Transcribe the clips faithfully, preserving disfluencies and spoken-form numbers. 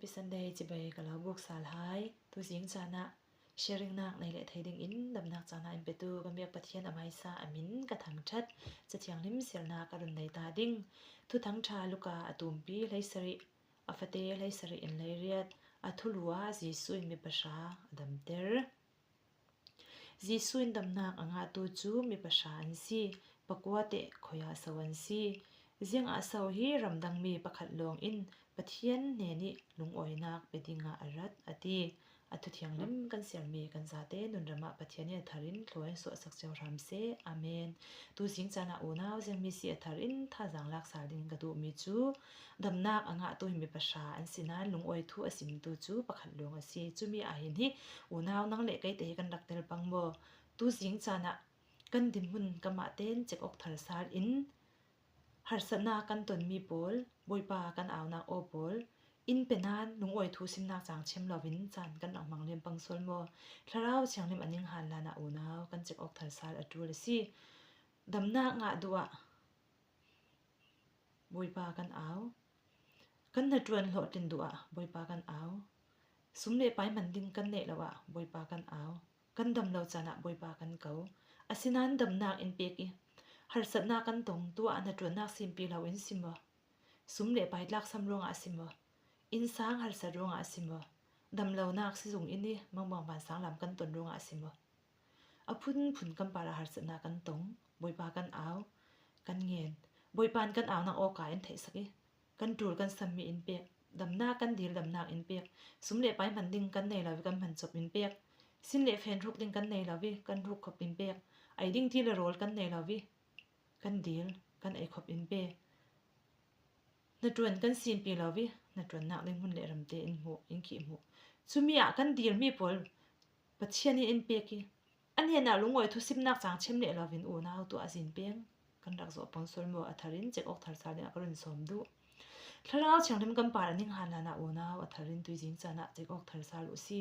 Happy Sunday, cibai ka lo buk sal hai. Tu zing caan ah sharing nak nei leh thei dingin damnak caan ah in petu kan biak Pathian a hmaisa a min ka thangṭhat. Cathianghlim sialnak ka run nei ta ding. Thuthangṭha Luka a tumpi hleisarih, a fate hleisarih in hleiriat. A thulu ah Jesuh in mi pahra a damter. Jesuh in damnak a ngahtu cu mi pahra an si, pakua teh khoi-ah so an si. Ziangah so hi ramdangmi pakhat lawng in Pathian hnen ih lungawinak pe dingah a rat, a ti. A thuthianghlim kan siarmi kan zate nunram ah Pathian ih a thar in thluain suahsak cio hram seh. Amen. Tu zing caan ah unau ziangmi si a thar in thazaang lak sal dingin ka duhmi cu damnak a ngahtu hi mi pahra an si nain lungawi thu a simtu cu pakhat lawng a si. Cumi ah hin hi unau nang le keite hi kan rak tel pang maw? Tu zing caan ah kan dinhmun kanmah tein cek awk thar sal in harsatnak kan tonmi pawl, Bawipa kan aunak aw pawl, in pe nain lungawi thu simnak caan thiam loin caan kan rak hmang liam pang sual maw? Thlarau Thianghlim a ning han hlan ah unau kan cek awk thar sal a ṭul a si. Damnak ngah duh ah Bawipa kan au. Kan hnaṭuan hlawhtlin duh ah Bawipa kan au. Sum le pai hman ding kan neih lo ah Bawipa kan au. Kan dam lo caan ah Bawipa kan ko. Asinain damnak in pek ih harsatnak kan tong, tu ah hnaṭuannak simpi lo in si maw? Sum le pai tlaksam ruangah a si maw? Innsang harsat ruangah a si maw? Damlonak sizung in ih mangbang vansang lam kan ton ruangah a si maw? A phunphun kan parah harsatnak kan tong, Bawipa kan au, kan ngen. Bawipa in kan aunak awka in theihsak ih kan ṭul kan sammi in pek. Damnak kan dil damnak in pek. Sum le pai hman ding kan nei lo ih kan hman cop in pek. Sin le fen hruk ding kan nei lo ih kan hruk khop in pek. Ei ding ti le rawl kan nei lo ih kan dil, kan ei khop in pe. Hnaṭuan kan simpi lo ih hnaṭuannak ding hmun le ramte in hmuh, in kih hmuh. Cumi ah kan dilmi pawl Pathian in in pek ih a hnenah lungawi thu simnak caan thiam leh loin unau tu ah zin peng kan rak zawh pang sual maw? A thar in cek awk thar sal dingah ka run sawm duh. Thlarau Thianghlim kan parah a ning han hlan ah unau a thar in tu zing caan ah cek awk thar sal uh si.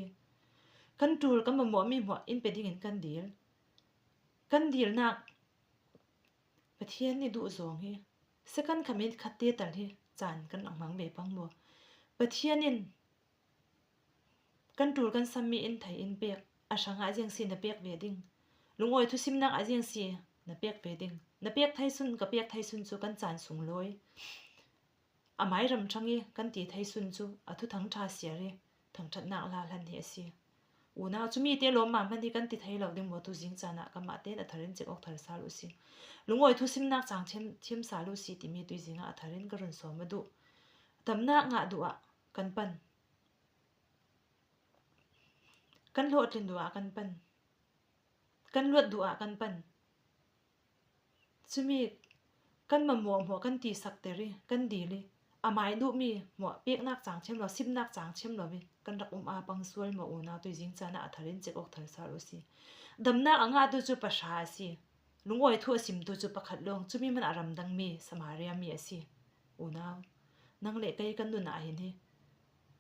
Kan ṭul kan mamawhmi hmuah in pe dingin kan dil. Kan dilnak Pathian ih duh zawng hi second khat minute khat te tal hi caan kan rak hmang ve pang maw? Pathian in kan ṭul kan sammi in thei in pek, a hrangah ziang si na pek ve ding. Lungawi thu simnak ah ziang si na pek ve ding. Na pek thei sun, ka pek thei sun cu kan caan sunglawi. A mai ram ṭhang ih kan ti thei sun cu a thuthangṭha siar ih thangṭhatnak la hlan hi a si. Unau cumi te lawmmam hman hi kan ti thei lo ding maw? Tu zing caan ah kanmah tein a thar in cek awk thar sal uh si. Lungawi thu simnak caan thiam, thiam sal uh si timi tu zing ah a thar in ka run sawm a duh. Damnak ngah duh ah kan pan. Kan hlawhtlin duh ah kan pan. Kan luat duh ah kan pan. Cumi kan mamawh hmuah kan tisakter ih kan dil ih a mai duhmi hmuah peknak caan thiam lo, simnak caan thiam lo ih kan rak um a pang sual maw? Unau tu zing caan ah a thar in cek awk thar sal uh si. Damnak a ngahtu cu pahra a si. Lungawi thu a simtu cu pakhat lawng, cumi hmanh ah ramdangmi Samaria mi a si. Unau, nang le kei kan nun ah hin hi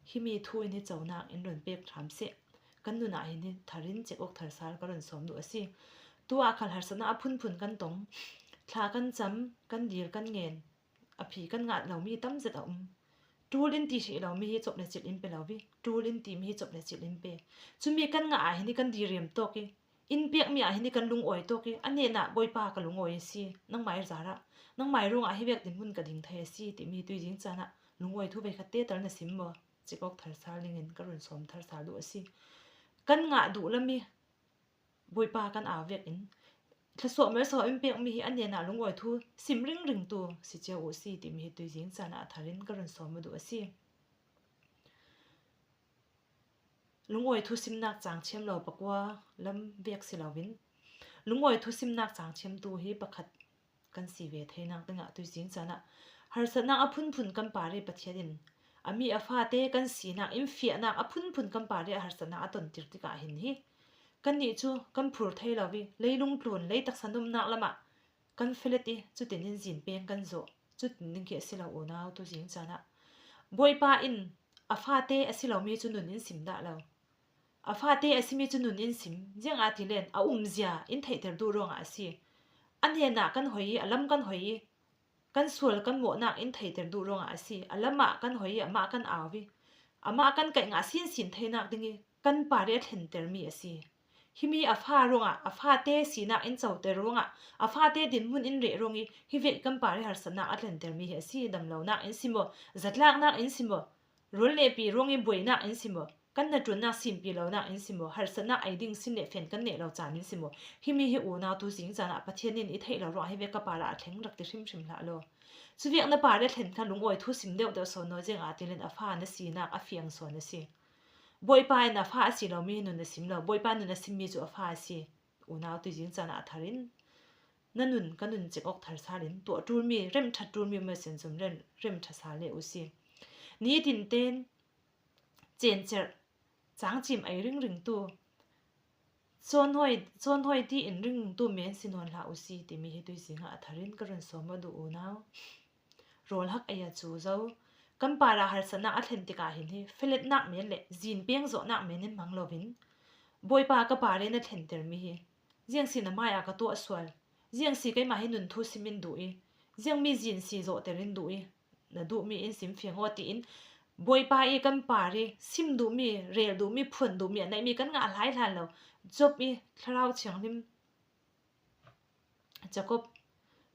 himi thu in hi conak in run pek hram seh. Kan nun ah hin hi thar in cek awk thar sal ka run sawm duh a si. Tu ah khal harsatnak a phunphun kan tong, thla kan cam, kan dil kan ngen, a phi kan ngah lomi tam zet a um. Ṭul in ti hrih lomi hi cop le cilh in pe lo ih ṭul in timi hi cop le cilh in pe. Cumi kan ngah ah hin hi kan diriam tawk ih in pekmi ah hin hi kan lungawi tawk ih a hnenah Bawipa ka lungawi a si, nangmai zarah, nangmai ruangah hi vek dinhmun ka ding thei a si timi tu zing caan ah lungawi thu veikhat te tal na sim maw? Cek awk thar sal dingin ka run sawm thar sal duh a si. Kan ngah duh lam ih Bawipa kan au vekin thluasuah malsawm in pekmi hi a hnenah lungawi thu sim ringringtu si cio uh si timi hi tu zing caan ah a thar in ka run sawm a duh a si. Lungawi thu simnak caan thiam lo pakua lam vek si loin lungawi thu simnak caan thiamtu hi pakhat kan si ve theinak dingah tu zing caan ah harsatnak a phunphun kan par ih Pathian in a mi a fate kan sinak, in fiahnak a phunphun kan par ih a harsatnak a tontir tikah hin hi kannih cu kan phur thei lo ih leilung tlun, lei taksa numnak lamah kan felet ih cutin in zin peng kan zawh. Cutin ding khi a si lo unau tu zing caan ah Bawipa in a fate a si lomi cu nun in sim dah lo. A fate a simi cu nun in sim, ziangahtile a umzia in theihter duh ruangah a si. A hnenah kan hoi ih a lam kan hoi ih kan sual kan mawhnak in theihter duh ruangah a si. A lamah kan hoi ih amah kan au ih Amah kan kaih ngah sinsin theinak ding i kan par i a thlenter mi a si. Himi a fa ruangah, a fate sinak in coter ruangah, a fate dinmun in reh ruang i hivek kan par i harsatnak a thlenter mi hi a si. Damlonak in si maw, zatlaknak in si maw, rual nehpi ruang i buainak in si maw, kan hnaṭuannak simpi lonak in si maw, harsatnak ei ding sin le fian kan neh lo caan in si maw, himi hi unau tu zing caan ah Pathian in i theih lo ruangah hivek ka par ah a thleng rak ti hrimhrim hlah law. Cuvek na par le thlen kha lungawi thu sim deuhdeuh sawn naw ziang a tilin a fa na sinak a fiang sawn a si. Bawipa in a fa a si lo mi hi nun a sim lo. Bawipa nun a sim mi cu a fa a si. Unau tu zing caan ah a thar in na nun ka nun cek awk thar sal in tuah ṭul mi, remh ṭhat ṭul mi um a sin cun remh, remh ṭha sal le u si. Nitin ten cencerh, cangcim ei ringring tu, cawnhawi, cawnhawi ti in ringring tu men si nawn hlah u si timi hi tu zing ah a thar in ka run sawm a duh unau. Rawl hak ei a cu zo. Kan par ah harsatnak a thlen tikah hin hi filetnak men le zin peng zawhnak men in hmang loin Bawipa ka par i na thlenter mi hi ziang si na mai ah ka tuah sual, ziang si keimah hi nun thu sim in duh i, ziang mi zin si zawhter in duh i, na duh mi in sim fiang aw tiin Bawipa i kan par i sim duh mi, rel duh mi, phuan duh mi a neih mi kan ngah hlai hlan lo. Job i Thlarau Thianghlim, Jacob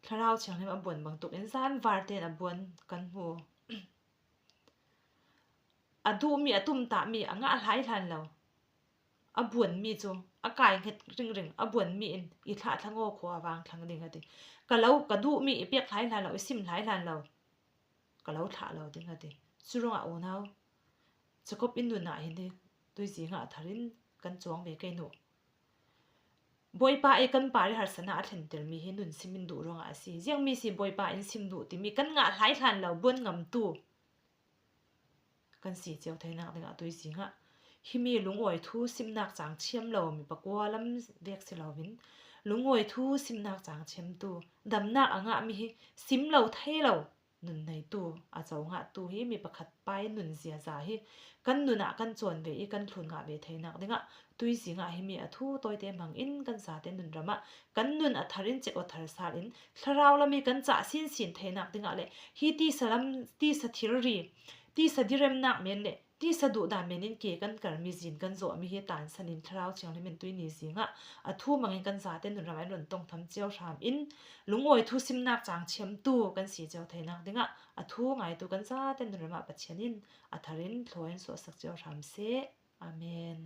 Thlarau Thianghlim a buan bangtuk in zan var tein a buan kan hmu. A duh mi, a tumtah mi a ngah hlai hlan lo. A buan mi cu a kai nghet ringring, a buan mi in i thlah thlang aw khua a vang thlang ding a ti. Ka lo, ka duh mi i pek hlai hlan lo, i sim hlai hlan lo. Ka lo thlah lo ding a ti. Cu ruangah unau, Jacob in nun ah hin hi tu zing ah a thar in kan cuang ve kei nu. Bawipa i kan par i harsatnak a thlenter mi hi nun sim in duh ruangah a si. Ziang mi si Bawipa in sim duh timi kan ngah hlai hlan lo, buan ngamtu kan si cio theinak dingah tu zing ah himi lungawi thu simnak cang thiam lo mi pakua lam vek si loin lungawi thu simnak cang thiamtu, damnak a ngah mi hi sim lo thei lo nun neitu, a co ngahtu hi mi pakhat pa i nun ziaza hi kan nun ah kan cawn ve i kan thlun ngah ve theinak dingah tu zing ah himi a thu tawite hmang in kan zate nun ram ah kan nun a thar in cek aw thar sal in thlarau lam i kan cah sinsin theinak dingah le hi tisa lam, tisa thilri, tisa diremnak men le tisa duhdan men in ke kan kar mi zin kan zawh mi hi tansan in Thlarau Thianghlim in tu ni zing ah a thu hmang in kan zate nun ram ah in run tong tham cio hram in lungawi thu simnak cang thiamtu kan si cio theinak dingah a thu ngaitu kan zate nun ram ah Pathian in a thar in thlawi in suahsak cio hram seh. Amen.